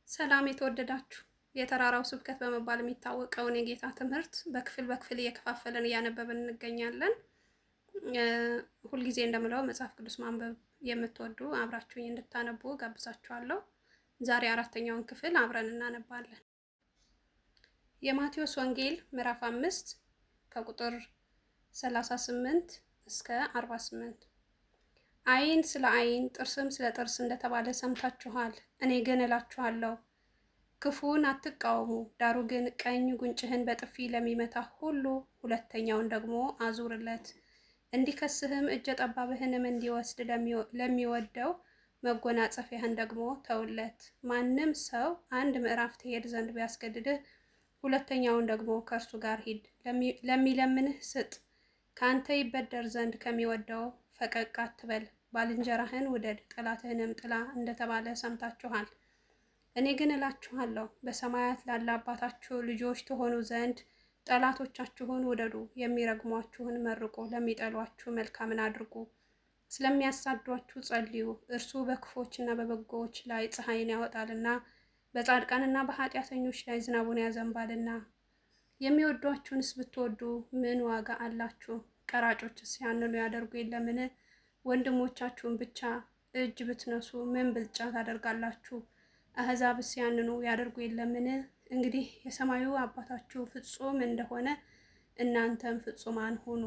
ሰላም የተወደዳችሁ፣ የተራራው ስብከት በመባል የሚታወቀውን የጌታ ትምህርት በክፍል በክፍል እየከፋፈልን እያነበብን እንገኛለን። ሁልጊዜ እንደምለው መጽሐፍ ቅዱስ ማንበብ የምትወዱ አብራችሁኝ እንድታነቡ ጋብዛችኋለሁ። ዛሬ አራተኛውን ክፍል አብረን እናነባለን። የማቴዎስ ወንጌል ምዕራፍ 5 ከቁጥር 38 እስከ 48። ዓይን ስለ ዓይን ጥርስም ስለ ጥርስ እንደተባለ ሰምታችኋል። እኔ ግን እላችኋለሁ ክፉውን አትቃወሙ፣ ዳሩ ግን ቀኝ ጉንጭህን በጥፊ ለሚመታ ሁሉ ሁለተኛውን ደግሞ አዙርለት። እንዲከስህም እጀ ጠባብህንም እንዲወስድ ለሚወደው መጎናጸፊያህን ደግሞ ተውለት። ማንም ሰው አንድ ምዕራፍ ትሄድ ዘንድ ቢያስገድድህ ሁለተኛውን ደግሞ ከእርሱ ጋር ሂድ። ለሚለምንህ ስጥ፣ ከአንተ ይበደር ዘንድ ከሚወደው ፈቀቅ አትበል። ባልንጀራህን ውደድ፣ ጠላትህንም ጥላ እንደተባለ ሰምታችኋል። እኔ ግን እላችኋለሁ በሰማያት ላለ አባታችሁ ልጆች ትሆኑ ዘንድ ጠላቶቻችሁን ውደዱ፣ የሚረግሟችሁን መርቁ፣ ለሚጠሏችሁ መልካምን አድርጉ፣ ስለሚያሳዷችሁ ጸልዩ። እርሱ በክፎችና በበጎዎች ላይ ፀሐይን ያወጣልና በጻድቃንና በኃጢአተኞች ላይ ዝናቡን ያዘንባልና። የሚወዷችሁንስ ብትወዱ ምን ዋጋ አላችሁ? ቀራጮችስ ያንኑ ያደርጉ የለምን? ወንድሞቻችሁን ብቻ እጅ ብትነሱ ምን ብልጫ ታደርጋላችሁ? አሕዛብስ ያንኑ ያደርጉ የለምን? እንግዲህ የሰማዩ አባታችሁ ፍጹም እንደሆነ እናንተም ፍጹማን ሁኑ።